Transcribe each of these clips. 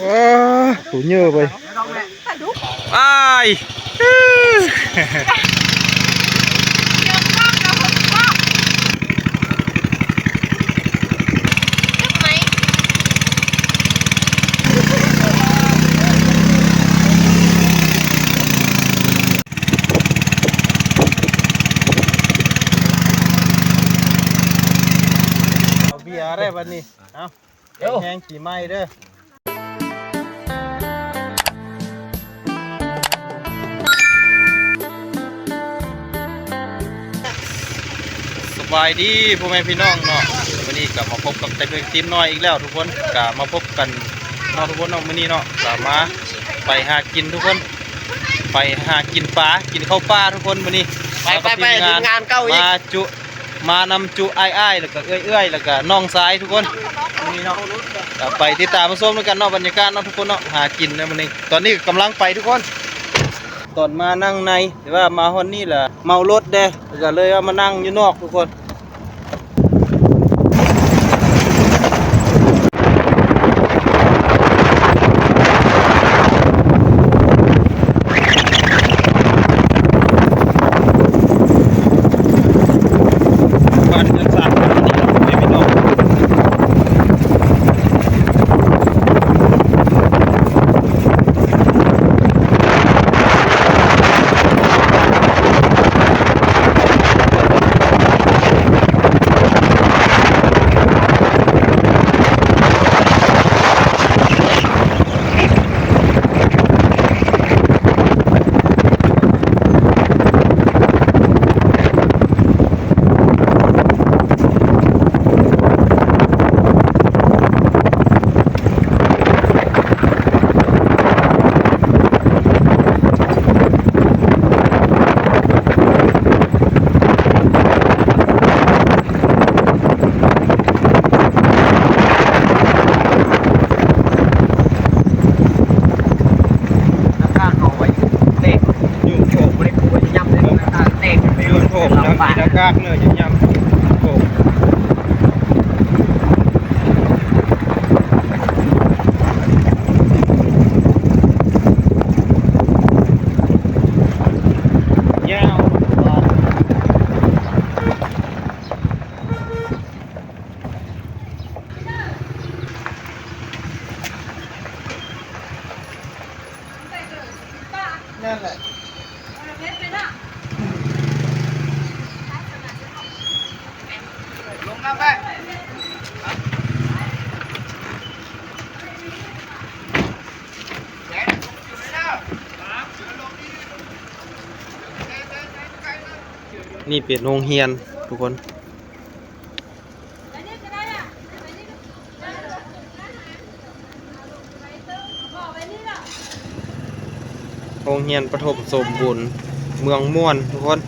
ອ້າ ໂຕເຍີະໄປ ອ້າຍ. ເອົາເບຍໄດ້ບັດນີ້ ເອົາ ເອີ ແຮງປີໃໝ່ເດີ. ສະບາຍດີພໍ່ແມ່ພີ່ນ້ອງເນາະ, ມື້ນີ້ກໍມາພົບກັບແຕ່ເພິ່ງທີມນ້ອຍອີກແລ້ວທຸກຄົນ. ກໍມາພົບກັນເນາະທຸກຄົນເນາະ, ມື້ນີ້ເນາະ ກໍມາໄປຫາກິນທຸກຄົນ, ໄປຫາກິນປາ ກິນເຂົ້າປ່າທຸກຄົນ. ມື້ນີ້ ໄປ ໄປ ໄປ ທີມງານເກົ່າອີກ ມາຈຸ ມານຳຈຸອ້າຍໆ ແລ້ວກໍເອື້ອຍໆ ແລ້ວກໍນ້ອງຊາຍທຸກຄົນ. ນີ້ເນາະ ກໍໄປຕິດຕາມມາຊົມນຳກັນເນາະ ບັນຍາກາດເນາະທຸກຄົນເນາະ, ຫາກິນໃນມື້ນີ້. ຕອນນີ້ກໍກຳລັງໄປທຸກຄົນ, ຕອນມານັ່ງໃນ ແຕ່ວ່າມາຮອດນີ້ລະເມົາລົດເດ້ ກໍເລີຍວ່າມານັ່ງຢູ່ນອກທຸກຄົນ. ນັ້ນແຫຼະ ລົງນ້ຳໄປ. ນີ້ເປັນໂຮງຮຽນທຸກຄົນ. ໂຮງຮຽນປະຖົມສົມບູນເມືອງມ່ວນທຸກຄົນ.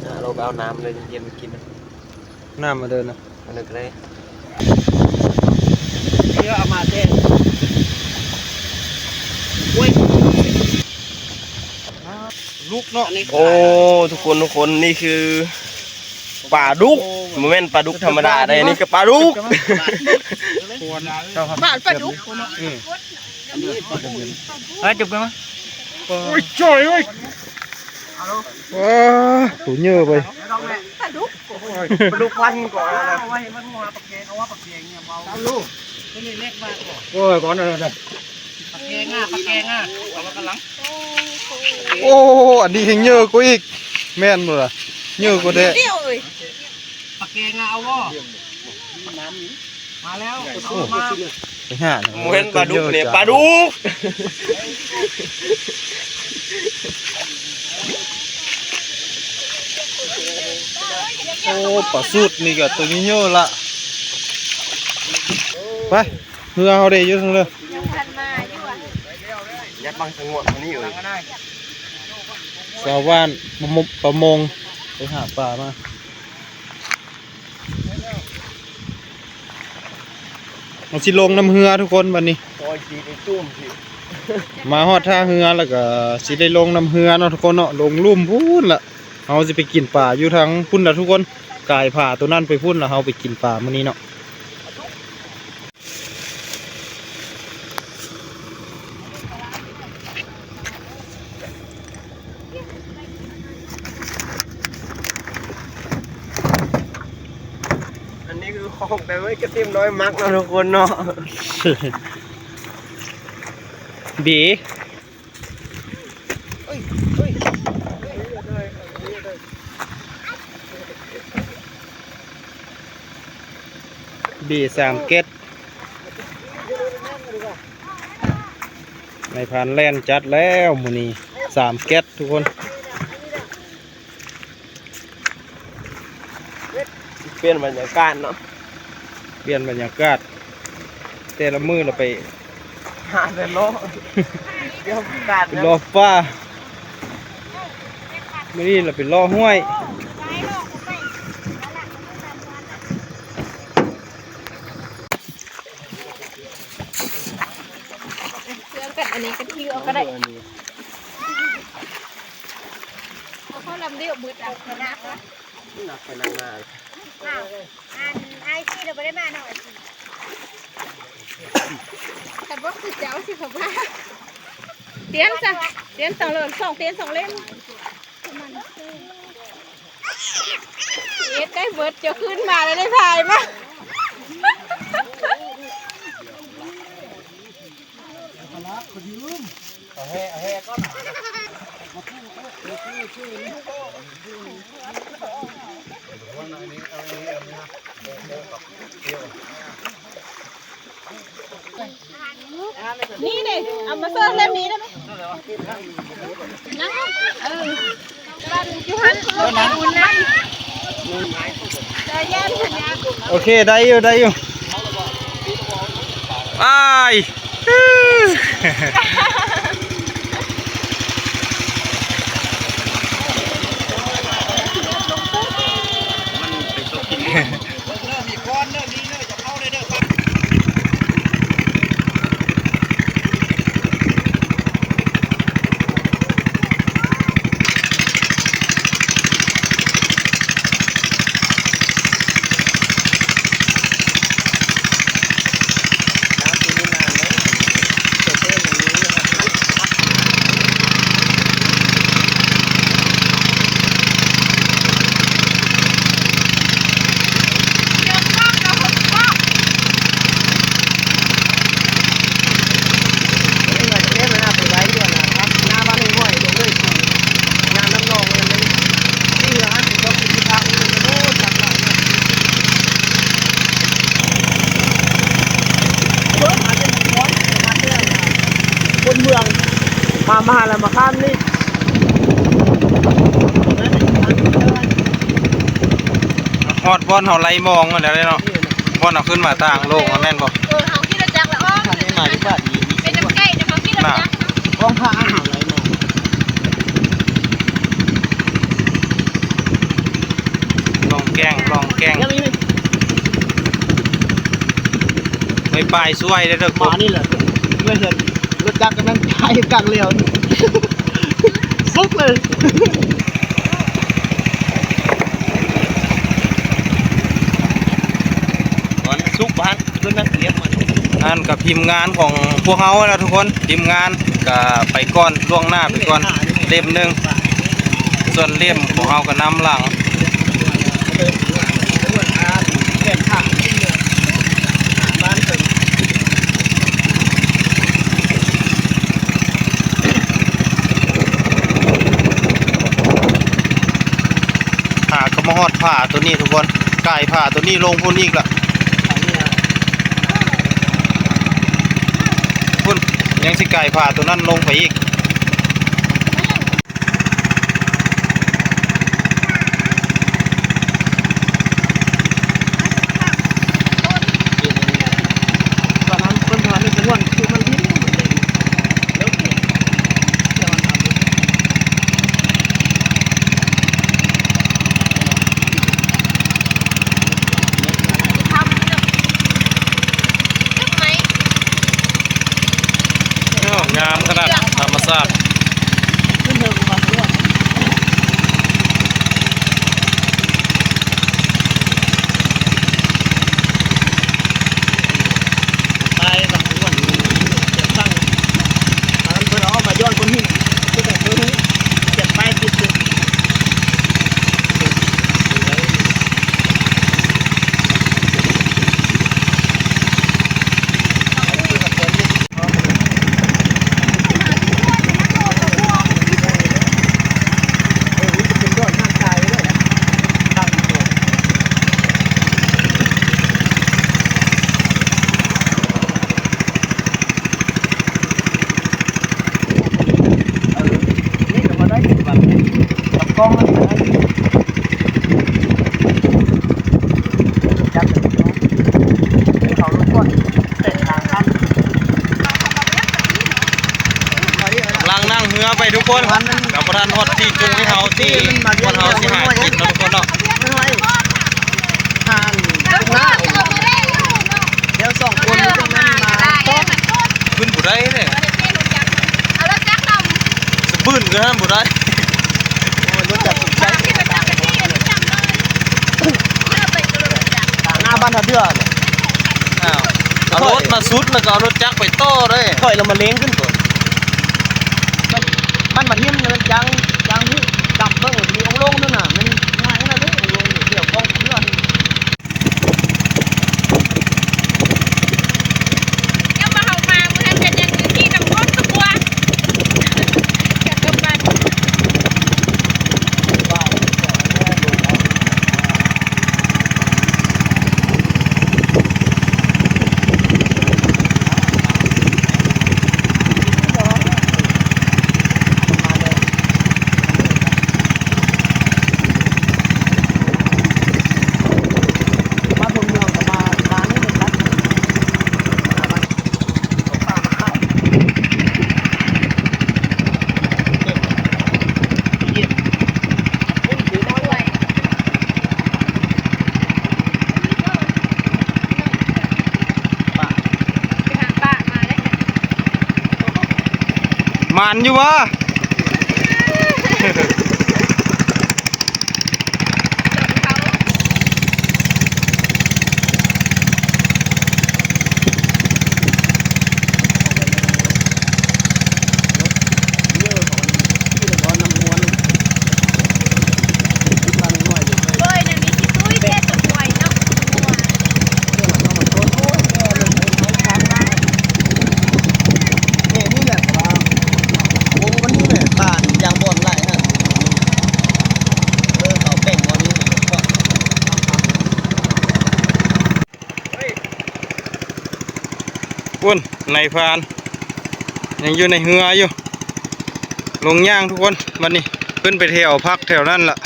ເອົາ ລົງໄປເອົານ້ຳເລີຍ ເຢັນໆ ກິນ ນ້ຳມາເດີນະ ມານຶກເລີຍ ເອົາມາແທ້ ໂອ້ຍ. ລຸກເນາະ ໂອ້ ທຸກຄົນ ທຸກຄົນ ນີ້ຄືປາດຸກ ບໍ່ແມ່ນປາດຸກທຳມະດາເດ້ ນີ້ຄືປາດຸກ ປາ ປາດຸກ ອືມ ເອົາ ຈົບກັນມາ ໂອ້ຍ ຈ່ອຍເອີຍ ໂອ້ ໂຕເຍີະໄປ ປາດຸກ ປາດຸກວັນກ່ອນ ໂອ້ຍ ກ່ອນເດີ ປາແກງອະ ປາແກງອະ ເອົາມາກັນຫຼັງ ໂອ້ ອັນນີ້ແຮງເຍີະກວ່າອີກ ແມ່ນບໍ່ລະ ເຍີະກວ່າແທ້ ປາແກງອະ ເອົາບໍ່ ມາແລ້ວ ເອົາມາ ໄປຫາ ບໍ່ແມ່ນປາດຸກນີ້ ປາດຸກ ໂອ້ ປາສຸດນີ້ກໍໂຕເຍີະລະ ໄປ ເຮືອເຮົາເດ້ຢູ່ເທິງເດີ ຍັງບໍ່ທັນມາຢູ່ອະ ຍັດບັງສະຫງວນນີ້ເອີຍ ຊາວບ້ານປະມົງ ປະມົງໄປຫາປາມາ ເຮົາຊິລົງນຳເຮືອທຸກຄົນບັດນີ້ ມາຮອດທ່າເຮືອແລ້ວກໍຊິໄດ້ລົງນຳເຮືອເນາະທຸກຄົນເນາະ ລົງລຸ່ມພຸ້ນລະ ເຮົາຊິໄປກິນປາຢູ່ທາງພຸ້ນລະທຸກຄົນ ກາຍຜາໂຕນັ້ນໄປພຸ້ນລະ ເຮົາໄປກິນປາມື້ນີ້ເນາະ. ອອກ ແຕ່ວ່າກະຕິມນ້ອຍມັກເນາະທຸກຄົນເນາະ. ບີ ບີສາມເກັດ ນາຍພານແລ່ນຈັດແລ້ວມື້ນີ້ ສາມເກັດທຸກຄົນ. ປ່ຽນບັນຍາກາດເນາະ ປ່ຽນບັນຍາກາດ ແຕ່ລະມື້ລະໄປ ຫາແຕ່ເລາະ ໄປເລາະປ່າ ມື້ນີ້ລະໄປເລາະຫ້ວຍ. ເຊື່ອມກັນ ອັນນີ້ກະຖືເອົາກະໄດ້ ເອົາເຂົ້າລຳດຽວເບິດ ເອົາໜັກນະ ໜັກໄປໜັກມາ. ອ້າວ ອັນອ້າຍຊີລະບໍ່ໄດ້ມາເນາະ ຄັນບໍ່ຄືເຈົ້າຊິເຂົ້າມາ ປ່ຽນຊະ ປ່ຽນສອງເຫຼັ້ມ ສອງປ່ຽນສອງເຫຼັ້ມ. ເຮັດໄດ້ເບິດ ເຈົ້າຄືນມາແລ້ວໄດ້ຖ່າຍມາ. ນີ້ເດ້ ເອົາມາເສີບແລ້ວນີ້ໄດ້ໄໝ? ນະ ເອີ ຢູ່ຫັ້ນ ໂອເຄ ໄດ້ຢູ່ ໄດ້ຢູ່ ອ້າຍ. ມັນໄປຕົກກິນ ຄົນເມືອງ ມາ ມາແລ້ວມາຂ້າມນີ້ ຮອດບ່ອນເຮົາໄລ່ມອງຫັ້ນແລ້ວເນາະ ບ່ອນເຮົາຂຶ້ນມາທາງໂລກຫັ້ນແມ່ນບໍ່? ເອີ ເຮົາຂີ່ລົດຈັກລະອອກ ເປັນນຳໃກ້ ເຮົາຂີ່ລົດຈັກ ນະ ອອກທາງເຮົາໄລ່ມອງ ລ່ອງແກ້ງ ລ່ອງແກ້ງ ໄປປາຍຊ່ວຍເດີ ມານີ້ແຫຼະ ເມື່ອເຫັນລົດຈັກກະແມ່ນປາຍກາງແລ້ວ ສຸກເລີຍ. ອັນນັ້ນກະທີມງານຂອງພວກເຮົາຫັ້ນລະທຸກຄົນ ທີມງານກະໄປກ່ອນ ລ່ວງໜ້າໄປກ່ອນເຫຼັ້ມໜຶ່ງ ສ່ວນເຫຼັ້ມຂອງເຮົາກະນຳຫຼັງ. ຫາກະມາຮອດຜາໂຕນີ້ທຸກຄົນ ກາຍຜາໂຕນີ້ລົງພຸ້ນອີກລະ ພຸ້ນ ຍັງຊິກາຍຜາໂຕນັ້ນລົງໄປອີກ. ໂອ້ ງາມຂະໜາດ ທຳມະຊາດ. ເ ເຮືອໄປທຸກຄົນ ກະບໍ່ທັນຮອດທີ່ຈຸໃຫ້ເຮົາ ທີ່ບ່ອນເຮົາຊິຫາກິນເນາະທຸກຄົນເນາະ. ດຽວສອງຄົນ ຂຶ້ນບໍ່ໄດ້ເດ້ ສະບືນຂຶ້ນຫັ້ນບໍ່ໄດ້. ໜ້າບ້ານທ່າເດື່ອ ອ້າວ ເອົາລົດມາຊຸດ ແລ້ວກໍເອົາລົດຈັກໄປຕໍ່ເດ້. ຂ້ອຍລະມາເລັງຂຶ້ນກ່ອນ ມັນ ມັນມາຖິ້ມ ມັນຈັ່ງ ຈັ່ງຮູ້ ດຳເບິ່ງ ມີອົງລົງນັ້ນນະ ມັນງ່າຍຂະໜາດໃດ ອົງລົງ ດຽວກອງເຮືອ. ໝານຢູ່ບໍ່? ພຸ້ນ ນາຍພານ ຍັງຢູ່ໃນເຮືອຢູ່. ລົງຍ່າງທຸກຄົນ ບັດນີ້ຂຶ້ນໄປແຖວພັກແຖວນັ້ນລະ.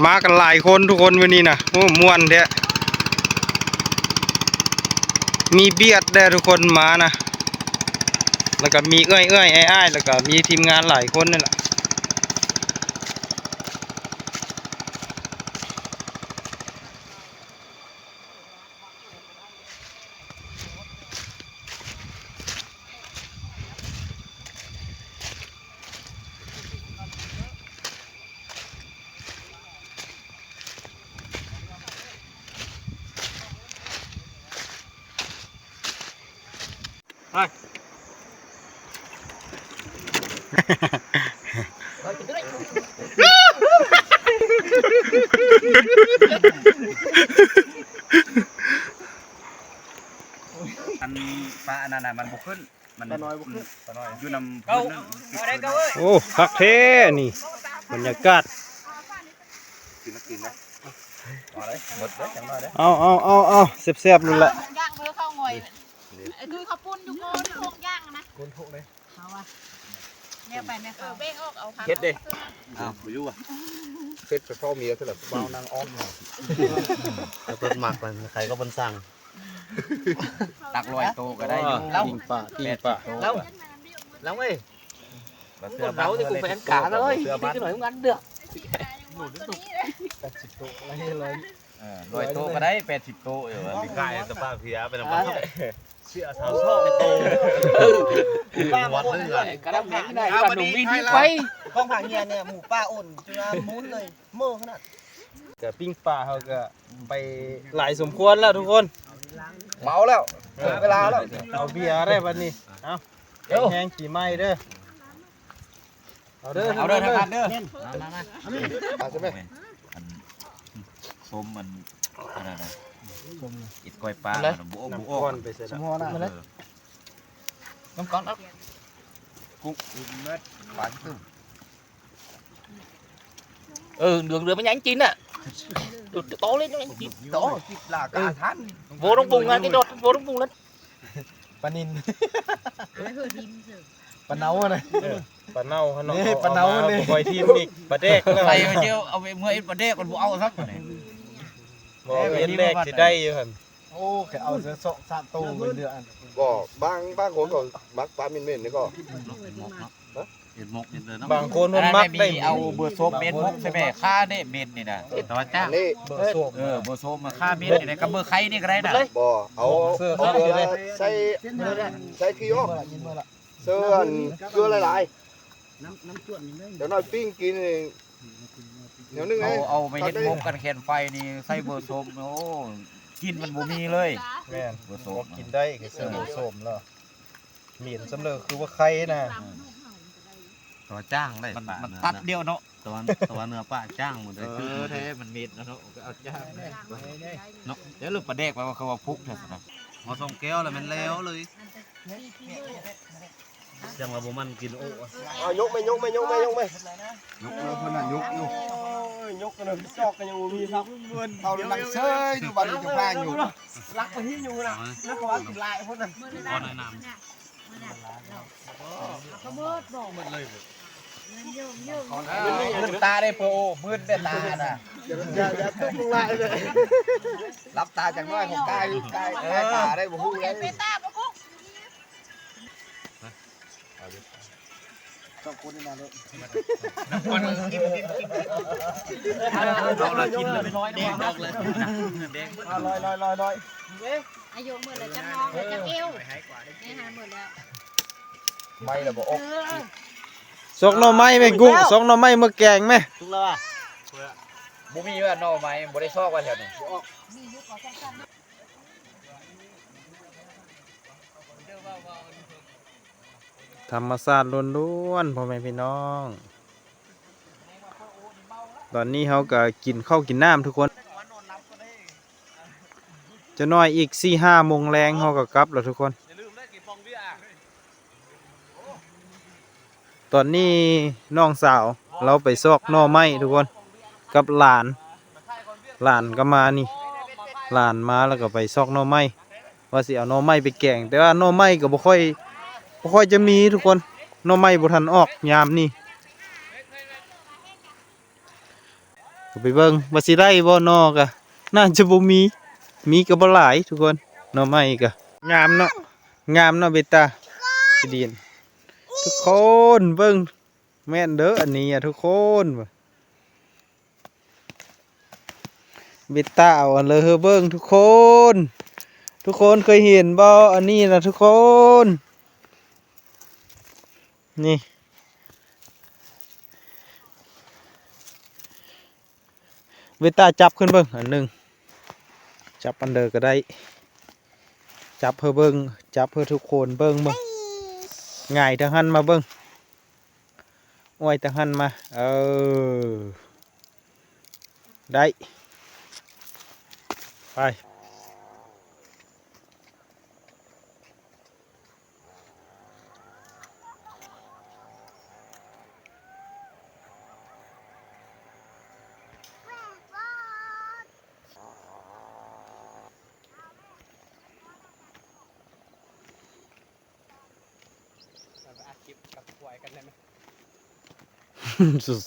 ມາກັນຫຼາຍຄົນທຸກຄົນມື້ນີ້ນະ. ໂອ້ ມ່ວນແທ້ ມີບຽດແດ່ທຸກຄົນມານະ. ແລ້ວກໍມີເອື້ອຍໆ ອ້າຍໆ ແລ້ວກໍມີທີມງານຫຼາຍຄົນນີ້ລະ. ອັນປາອັນນັ້ນນະ ມັນບໍ່ຂຶ້ນ ມັນ ປານ້ອຍບໍ່ຂຶ້ນ ປານ້ອຍຢູ່ນຳ ເກົ້າ ເພິ່ນນັ້ນ. ໂອ້ ຄັກແທ້ນີ້ ບັນຍາກາດ. ກິນແລ້ວກິນແລ້ວ ເອົາເລີຍ ໝົດເລີຍ ຈັກໜ້ອຍເດີ. ເອົາ ເອົາ ເອົາ ເອົາ ແຊບໆ ໂລດລະ. ຍ່າງເລີຍ ເຂົ້າງອຍ ຄືເຂົ້າປຸ້ນຢູ່ ໂກນ ໂກນຍ່າງນະ ໂກນໂພກເລີຍ. ເອົາວະ ແນວໄປແມ່ເຂົາ ເອີ ເບັງອອກເອົາຜັກ ເຮັດເດ້. ອ້າວ ບໍ່ຢູ່ວະ ເຮັດໄປເຝົ້າເມຍເທື່ອລະ ເວົ້ານາງອ້ອມ ແລ້ວເພິ່ນມັກ ໃຜກໍເພິ່ນສັ່ງ. ຕັກຮ້ອຍໂຕກໍໄດ້ຢູ່ ປີ້ງປາ ປີ້ງປາ ແປດສິບໂຕ ລາວ ລາວເອີຍ ບໍ່ເຊື່ອ ລາວນີ້ກູແຟນກາເລີຍ ເຊື່ອມັນ ໜ້ອຍມັນເດີ້. ແປດສິບໂຕ ເອີ ຮ້ອຍໂຕກໍໄດ້ ແປດສິບໂຕ ເອີ ຊິຂາຍສະປາເພຍໄປນຳມັນ ເສຍຊາວສອງໂຕ ວັດເລີຍ ກະດຳແພງໄດ້ ວັດໜຸ່ມວິນໄປ ຂອງພາກເຮຍນີ້ ໝູປ່າໂອນຈົນວ່າມູນເລີຍ ເມີຂະໜາດ. ກະປີ້ງປາເຮົາກະໄປຫຼາຍສົມຄວນແລ້ວທຸກຄົນ ເມົາແລ້ວ ເອີ ເວລາແລ້ວ ເອົາເບຍໄດ້ບັດນີ້. ເອົາ ເອົາ ແຮງປີໃໝ່ເດີ ເອົາເດີ ເອົາເດີ ເອົາເດີ ທາງການເດີ ມາ ມາ ມາ ເອົາໃຊ່ໄໝ ອັນ ສົ້ມ ອັນ ອັນນັ້ນນະ ສົ້ມ ເອັດກ້ອຍປາ ອັນນັ້ນ ບໍ່ອອກ ບໍ່ອອກ ໄປໃສ່ ເອີ ນ້ຳກ້ອນເອົາ ກຸ້ງເໝິດ ປາທີ່ຕື່ມ. ເອີ ເຫຼືອງເຫຼືອມັນຍັງກິນນະ ໂຕເລັກຍັງກິນ ໂຕ ກິນລາກາທັນ ໂວລົງປຸງງານຕິດດອດ ໂວລົງປຸງນັ້ນ ປານິນ ປາເນົານະ ເອີ ປາເນົາຫັ້ນເນາະ ນີ້ປາເນົານີ້ ເອົາມາບໍ່ຄ່ອຍຖິ້ມອີກ ປາແດກ ໃສ່ມາເຈີ ເອົາໄປເມືອເຮັດປາແດກ ມັນບໍ່ເອົາຊ້ຳ ບໍ່ເຮັດແດກຊິໄດ້ຢູ່ຫັ້ນ. ໂອ້ ແຄ່ເອົາເສືອສອງສາມໂຕເປັນເດືອນ ບໍ່ ບາງ ບາງຄົນກໍມັກປາເໝັນໆ ນີ້ກໍ ເນາະ. ເຮັດໝົກເຮັດເລີຍເນາະ. ບາງຄົນມັນມັກໄດ້ ເອົາເບີສົມເມັດໝົກໃສ່ແມ່ ຄາເດ້ເມັດນີ້ນະ. ແຕ່ວ່າຈ້າງ ເບີສົມ ເອີ ເບີສົມມາຄາເມັດນີ້ນະ ກັບເບີໄຂ່ນີ້ກໍໄດ້ນະ. ບໍ່ ເອົາ ເອົາເກືອໃສ່ ໃສ່ຂີ້ອອກ ເສີອັນເກືອຫຼາຍໆ ນ້ຳ ນ້ຳຈວດນີ້ເລີຍ ດຽວໜ້ອຍປີ້ງກິນນີ້ ແນວໜຶ່ງ ເອົາ ເອົາໄປເຮັດໝົກກັນແຄນໄຟນີ້ ໃສ່ເບີສົມ ໂອ້ ກິ່ນມັນບໍ່ມີເລີຍ. ແມ່ນ ເບີສົມ ກິນໄດ້ ກໍໃສ່ເບີສົມແລ້ວ ເໝັນສ່ຳເລີຄືວ່າໄຂ່ນະ. ແຕ່ວ່າຈ້າງໄດ້ ມັນ ປາ ມັນຕັດດຽວເນາະ ແຕ່ວ່າ ແຕ່ວ່າເນື້ອປາຈ້າງໝົດເລີຍ. ເອີ ຄື ແທ້ມັນເໝັນເນາະ ກໍເອົາຈ້າງເນາະ. ດຽວເລື່ອງປາແດກໄປວ່າ ເຂົາວ່າພຸກແທ້ຊັ້ນນະ ພໍສອງແກ້ວແລ້ວແມ່ນແລ້ວເລີຍ. ຈັ່ງວ່າບໍ່ມັນກິນໂອ້. ເອົາຍົກແມ່ ຍົກແມ່ ຍົກແມ່ ຍົກແມ່. ຍົກເລີຍ ເພິ່ນນະຍົກຢູ່. ໂອ້ຍ ຍົກກັນເລີຍ ຈອກກໍຍັງບໍ່ມີຊ້ຳ. ເອົານັ່ງເຊີຍຢູ່ ບັດນີ້ຈະພາຢູ່ ລັກໄປທີ່ຢູ່ນະ ນັກວ່າກິນຫຼາຍຄົນນະ. ພໍໜ້ອຍນ້ຳ ເອົາເບິດບໍ່? ເງິນຕາໄດ້ເປີໂອ ມືດແຕ່ຕານະ. ຢ່າ ຢ່າ ຢ່າຕົກລົງຫຼາຍເລີຍ ຫຼັບຕາຈັກໜ້ອຍ ຂອງກາຍ ກາຍ ກາຍຕາໄດ້ບໍ່ຮູ້ເລີຍ. ສອງຄົນນີ້ນະເນາະ ດອກລະກິນເລີຍ ແດງ ດອກເລີຍ ດອກເລີຍ. ອາຍຸໝົດແລ້ວ ຈັກນ້ອງ ຈັກເອວ ໄປຫາໝົດແລ້ວ. ໄໝ້ລະບໍ່ອອກ ເອີ ຊອກໜໍ່ໄມ້ແມ່ກຸ້ງ ຊອກໜໍ່ໄມ້ມາແກງແມ່. ສຸກແລ້ວຫວາ? ບໍ່ມີວ່າໜໍ່ໄມ້ ບໍ່ໄດ້ຊອກວ່າແຖວນີ້. ທຳມະຊາດລ້ວນໆ ພໍ່ແມ່ພີ່ນ້ອງ. ຕອນນີ້ເຮົາກໍກິນເຂົ້າກິນນ້ຳທຸກຄົນ. ຈັກໜ້ອຍອີກສີ່ຫ້າໂມງແລງເຮົາກໍກັບແລ້ວທຸກຄົນ. ຕອນນີ້ນ້ອງສາວລາວໄປຊອກໜໍ່ໄມ້ທຸກຄົນ ກັບຫຼານ. ຫຼານກໍມານີ້ ຫຼານມາແລ້ວກໍໄປຊອກໜໍ່ໄມ້ ວ່າຊິເອົາໜໍ່ໄມ້ໄປແກງ ແຕ່ວ່າໜໍ່ໄມ້ກໍບໍ່ຄ່ອຍ ບໍ່ຄ່ອຍຈະມີທຸກຄົນ. ໜໍ່ໄມ້ບໍ່ທັນອອກຍາມນີ້. ກໍໄປເບິ່ງວ່າຊິໄດ້ບໍ່ ໜໍ່ກະໜ້າຈະບໍ່ມີ ມີກໍບໍ່ຫຼາຍທຸກຄົນ. ໜໍ່ໄມ້ກະງາມເນາະ ງາມເນາະ ເບຕາ ຊິດີນ ທຸກຄົນເບິ່ງ ແມ່ນເດີອັນນີ້ອະທຸກຄົນ. ເບຕາເອົາອັນເລີຍເຮີເບິ່ງທຸກຄົນ ທຸກຄົນເຄີຍເຫັນບໍ່ ອັນນີ້ນະທຸກຄົນ ນີ້. ເວຕ້າຈັບຂຶ້ນເບິ່ງອັນໜຶ່ງ ຈັບອັນເດີກໍໄດ້ ຈັບເພື່ອເບິ່ງ ຈັບເພື່ອທຸກຄົນເບິ່ງ ເບິ່ງ ຫງາຍທາງຫັ້ນມາເບິ່ງ ອ້ວຍທາງຫັ້ນມາ ເອີ ໄດ້ ໄປ.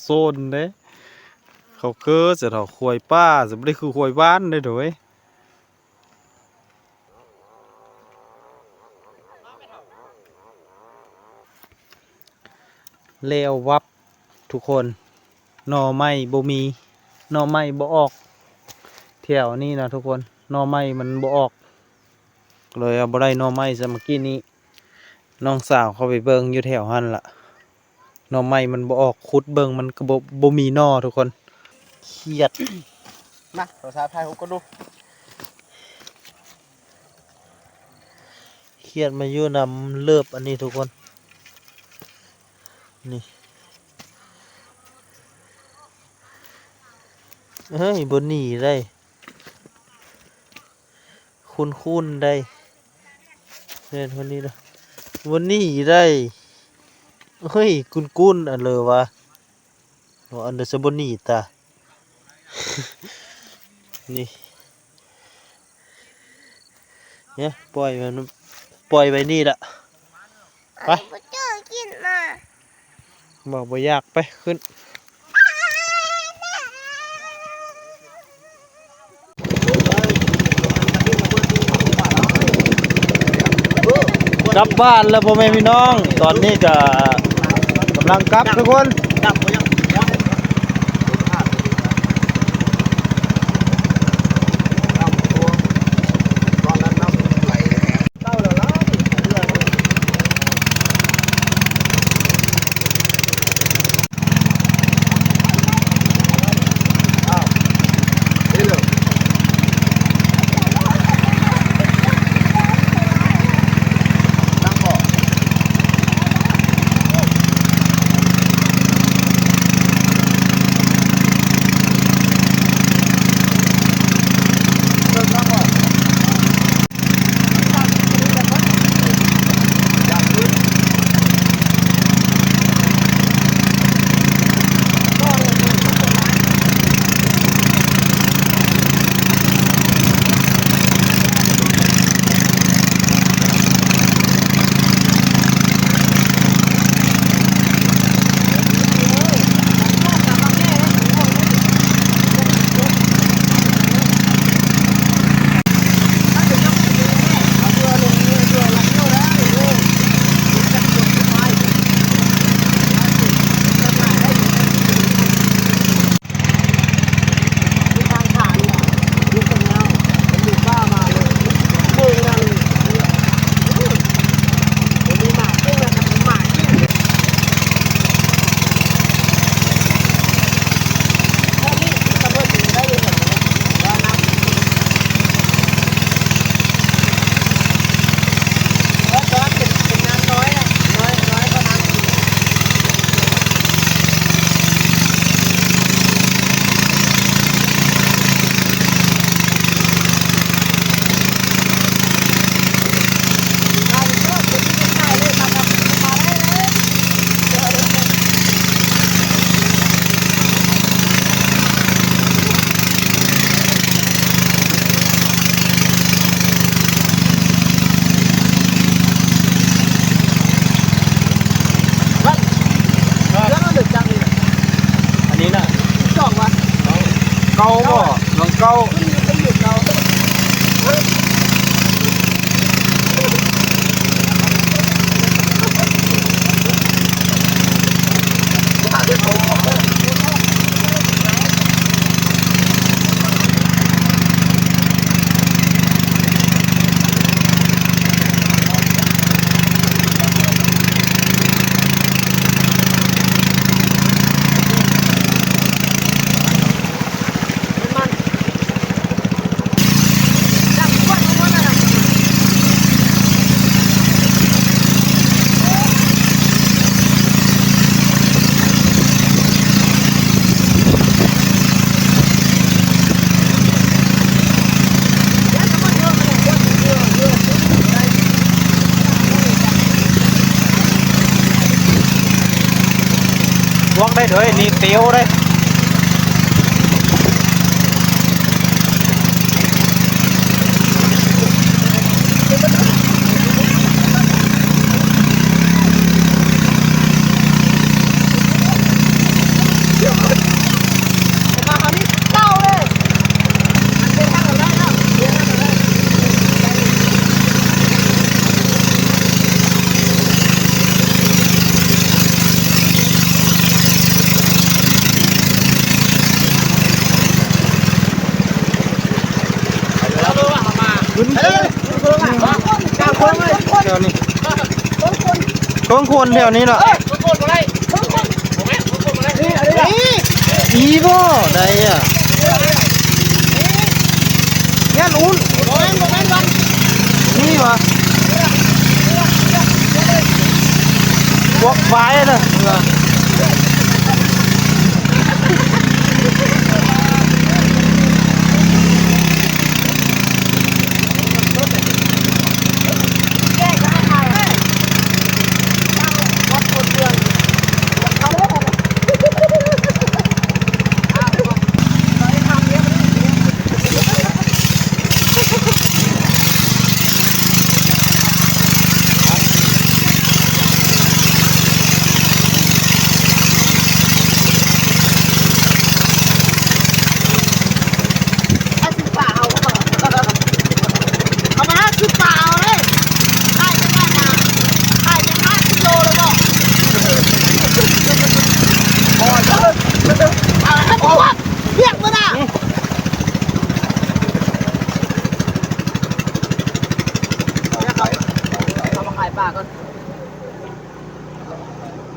ໂຊນເດ້ ເຂົາຄືສະເຖົາຄວາຍປ່າ ສະບໍ່ໄດ້ຄືຄວາຍບ້ານເດ້ໂດຍ. ແລ້ວວັບທຸກຄົນ ໜໍ່ໄມ້ບໍ່ມີ ໜໍ່ໄມ້ບໍ່ອອກ ແຖວນີ້ນະທຸກຄົນ ໜໍ່ໄມ້ມັນບໍ່ອອກ ເລີຍເອົາບໍ່ໄດ້ໜໍ່ໄມ້ຊະ. ເມື່ອກີ້ນີ້ນ້ອງສາວເຂົ້າໄປເບິ່ງຢູ່ແຖວຫັ້ນລະ ໜໍ່ໄມ້ມັນບໍ່ອອກ ຂຸດເບິ່ງມັນກໍບໍ່ ບໍ່ມີໜໍ່ທຸກຄົນ. ຄຽດ ມາ ໂທລະສັບຖ່າຍຮູບກ່ອນດູ. ຄຽດມາຢູ່ນຳເລີບອັນນີ້ທຸກຄົນ ນີ້ ເຮີ້ຍ ບໍ່ໜີໄດ້. ຄຸ້ນໆໄດ໋ ແມ່ນຄົນນີ້ເນາະ ບໍ່ໜີໄດ໋. ເຮີ້ຍ ຄຸ້ນໆ ອັນເລີວ່າ ເນາະ ອັນເດີສະບໍ່ໜີຕາ ນີ້ ເນຍ ປ່ອຍມັນ ປ່ອຍໄວ້ນີ້ລະ ໄປ ບໍ່ເຈີກິນມາ ບໍ່ ບໍ່ຢາກ ໄປ ຂຶ້ນ. ກັບບ້ານແລ້ວພໍ່ແມ່ພີ່ນ້ອງ ຕອນນີ້ກະກຳ ທາງກັບທຸກຄົນ. ອັນນີ້ນະ ເກົ້າບໍ່? ລອງເກົ້າ. ບວກໄດ້ເດີ ນີ້ເຕີວເດ້. ແຖວນີ້ ຄົນໆແຖວນີ້ເນາະ. ອີ່ບໍ່ໄດ້ອະ ຢ້ານອຸ້ນ ບໍ່ແມ່ນ ບໍ່ແມ່ນວັນ ນີ້ຫວາ ພວກໄຟນະ.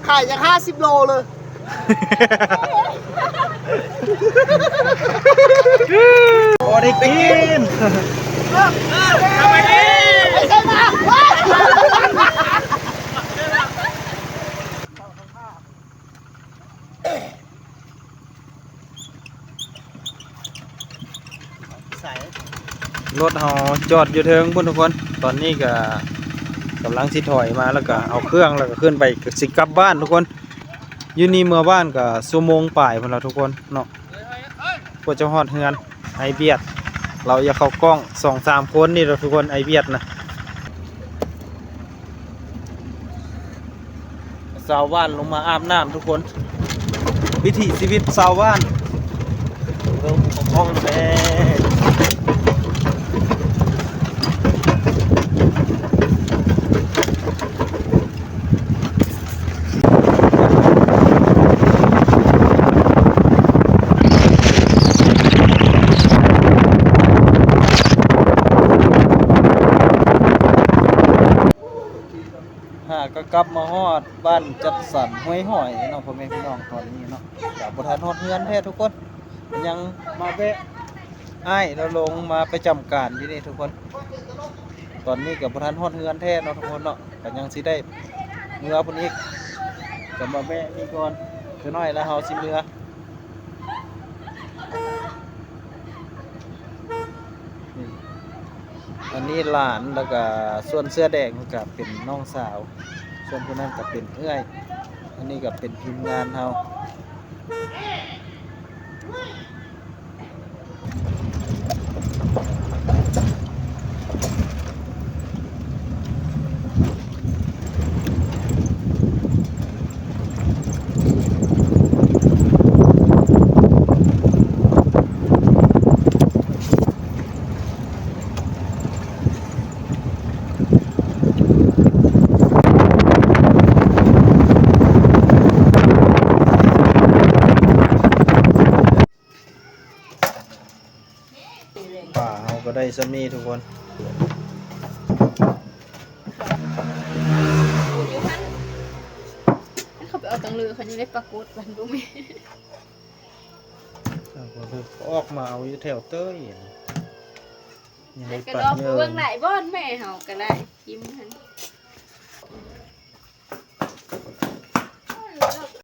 ຂາຍຈັກຫ້າສິບໂລເລີຍ. ບໍ່ໄດ້ກິນ. ລົດເຮົາຈອດຢູ່ເທິງພຸ້ນທຸກຄົນ. ຕອນນີ້ກະກຳລັງຊິຖອຍມາ ແລ້ວກະເອົາເຄື່ອງ ແລ້ວກະຂຶ້ນໄປ ກະຊິກັບບ້ານທຸກຄົນ. ຢູ່ນີ້ເມືອບ້ານກະຊົ່ວໂມງປາຍພຸ້ນລະທຸກຄົນເນາະ ກວ່າຈະຮອດເຮືອນ. ອ້າຍບຽດ ລາວຢາກເຂົ້າກ້ອງ ສອງສາມຄົນນີ້ລະທຸກຄົນ ອ້າຍບຽດນະ. ຊາວບ້ານລົງມາອາບນ້ຳທຸກຄົນ ວິຖີຊີວິດຊາວບ້ານ ເບິ່ງຂອງຫ້ອງແດ່. ຫາກະກັບມາຮອດບ້ານຈັດສັນຫ້ວຍຫອຍເນາະ ພໍ່ແມ່ພີ່ນ້ອງ. ຕອນນີ້ເນາະ ກະບໍ່ທັນຮອດເຮືອນແທ້ທຸກຄົນ ຍັງມາແວະ ອ້າຍລາວລົງມາປະຈຳການຢູ່ນີ້ທຸກຄົນ. ຕອນນີ້ກະບໍ່ທັນຮອດເຮືອນແທ້ເນາະທຸກຄົນເນາະ ກະຍັງຊິໄດ້ເມືອພຸ້ນອີກ. ກະມາແວະນີ້ກ່ອນ ຈັກໜ້ອຍລະເຮົາຊິເມືອ. ອັນນີ້ຫຼານ ແລ້ວກະສ່ວນເສື້ອແດງກະເປັນນ້ອງສາວ ສ່ວນຜູ້ນັ້ນກະເປັນເອື້ອຍ. ອັນນີ້ກະເປັນທີມງານເຮົາ. ປາເຮົາກະໄດ້ຊ່ຳນີ້ທຸກຄົນ. ຢູ່ຫັ້ນ ຄັນເຂົາໄປເອົາຕັງເລີ ເຂົາຍັງໄດ້ປາກົດ ມັນບໍ່ແມ່ນ. ເອົາ ເຂົາອອກມາເອົາຢູ່ແຖວເຕີຍ ຍັງໄດ້ປາເຍີ. ເບິ່ງຫຼາຍບ່ອນ ແມ່ເຮົາກະໄດ້ ກິນຫັ້ນ.